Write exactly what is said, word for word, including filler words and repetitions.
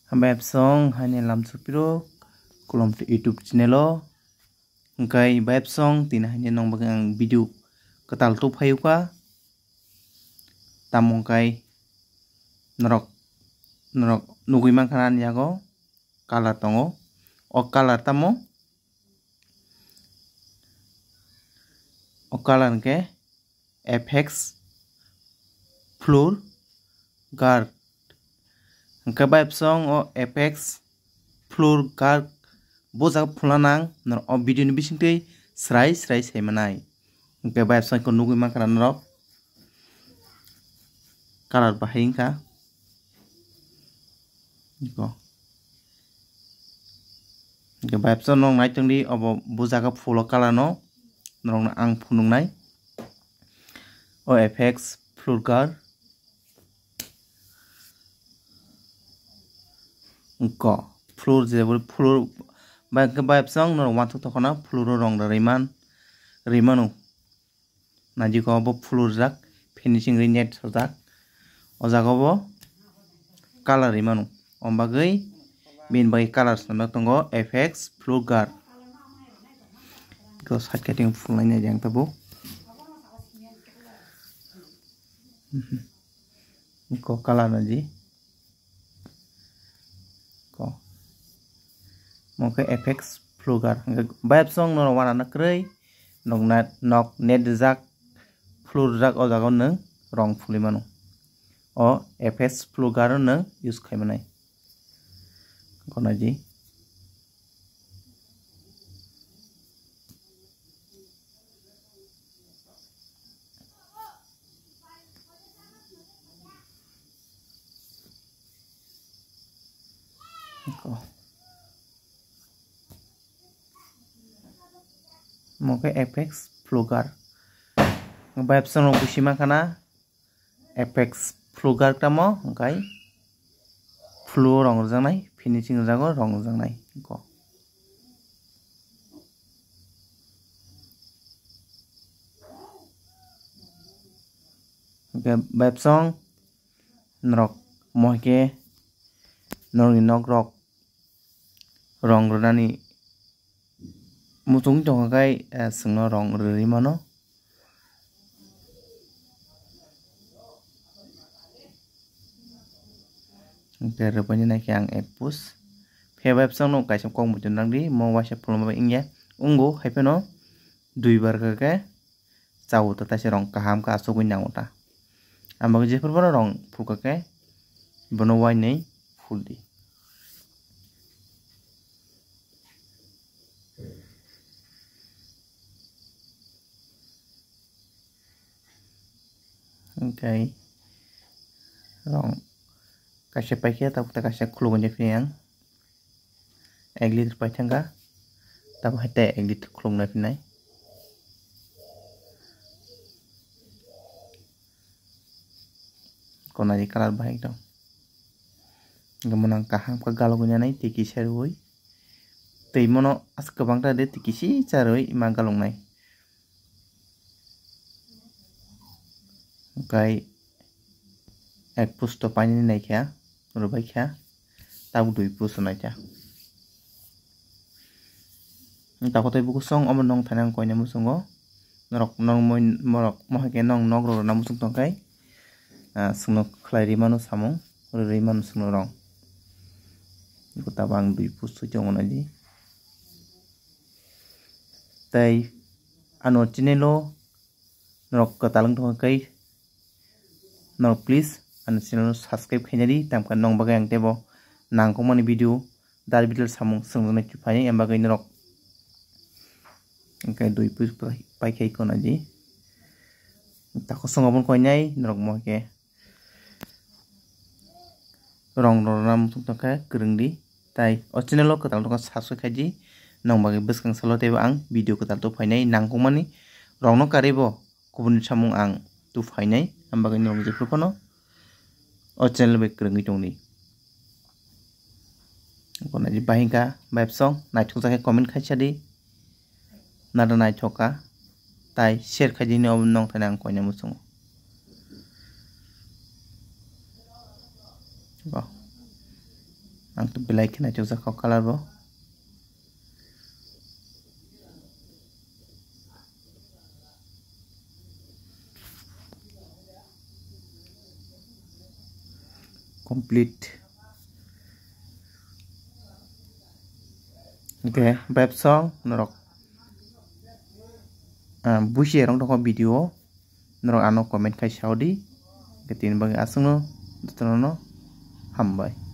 Hambai absong haini lamsok piro kolom YouTube channel o. Hingkai bai absong tini haini nong bagwi ang video kwtal tubuphaiyukha. Tamo hingkai norok, norok nugwi mankha ani yago color tongo. O color tamo? O color hwnkhe Apex Floor Guard. Hwnkhe bai absong o Apex Floor Guard bo jaga phulna nang norok o video ni bisingtwi srai srai saimanai. Hwnkhe bai absong khe nugwi mankha norok color bahai wngkha. Iko. Hwnkhe bai absong norok naitongdi obo bo jaga phulo color no norokno ang phunuknai. O Apex Floor Guard. Ko floor je bo floor bai hwnkhe bai absong norok uansuk tongkhorna floor o rong rwrwi man rwmano. Naijikho bo floor rijak finishing rwi net sojak. O jaga bo color rwmano. Om bagwi bini bagwi color swnamjak tongo Apex Floor Guard. Ko side cutting phulnai nai jang tabuk. Ko color naji. Ko. Mo khe Apex Floor Guard. Hwnkhe bai absong norok uanana kwrwi. Nok na, nok net rijak. Floor rijak o jaga o nwng rong phulwi mano. O Apex Floor Guard o nwng use khai manai. Ko naji. Ko. Mo khe Apex Floor Guard. Bai absong rok busi mankha na. Apex Floor Guard tamo hwnkhe floor rong rwjaknai, finishing rwjago rong rwjaknai ko. Hwnkhe bai absong norok mohike norokni nok rok rong rwnani muchung tongkha khe, eh, chwngno rong rwrwi mano. Hwnkhe rwbaini naikhe ang apples. Phiya bai bwsakno kaisa kok muitu nangdi, mo waisa phulma bai wngya. Wngo, hai phano duibar khe khe chao ta, taisa rong kaham khe achugwi nango ta. Ang bagwi jephru bono rong phulkha khe bono uainwi phuldi. Hwnkhe rong kaisa paikhe, tabuk ta kaisa khulugwi phini ang. Ek liter paithangkha, tabuk hai tei ek liter khulukna phinai. Konari colour bahai tong. Hwnkhe mwnang kaham khe galogwi nanai twi kisa rwui. Twi mono aswk kwbang ta de twi kisa rwui ma galoknai. Hwnkhe ek pusto painani naikha, rwbaikha, tabuk dui pusto naikha. Takhwtwi bukusong omo nong thainang koina muchungo. Norok nong moi-, morok mohai khe nong nok rok rwna muchung tongkhai, ah, chwngno khlai rwi mano samung, rwi rwi mano chwngno rong. Tabuk ang dui pusto tongo naidi. Tei ano channel o norok kwtal wng tongkha khe, norok please ani channel no subscribe khainani, tamkha nong bagwi ang teibo nangkukmani video, dar video samung swngjwnai chuphaini, em bagwi norok hwnkhe dui pusto pai khai konaji. Takhwsong obo koinai norok mohai khe rong rwna muchung tongkha kwrwngdi. Tai o channel o kwtal tongkha subscribe khaidi. Nong bagwi bwskang salo teibo ang video kwtal tubuphainai nangkukmani rokno karwi bo kubuni samung ang tubuphainai. Ang bagwi norok jephru phano o channel bai kwrwngwi tongdi. Konaji bahai wngkha bai bwsong naithokjak khe comment khaisadi. Nada naithok kha, tai share khai di hwnwi obo nong thani ang koina muchungo. Bo. Ang to belai khe naichukjak o color bo. Complete. Okay, bebsong norok, ah, buji erong tongkha video o, norok ano comment khai saudi. Hwnkhe tini bagwi aswkno jotono hambai.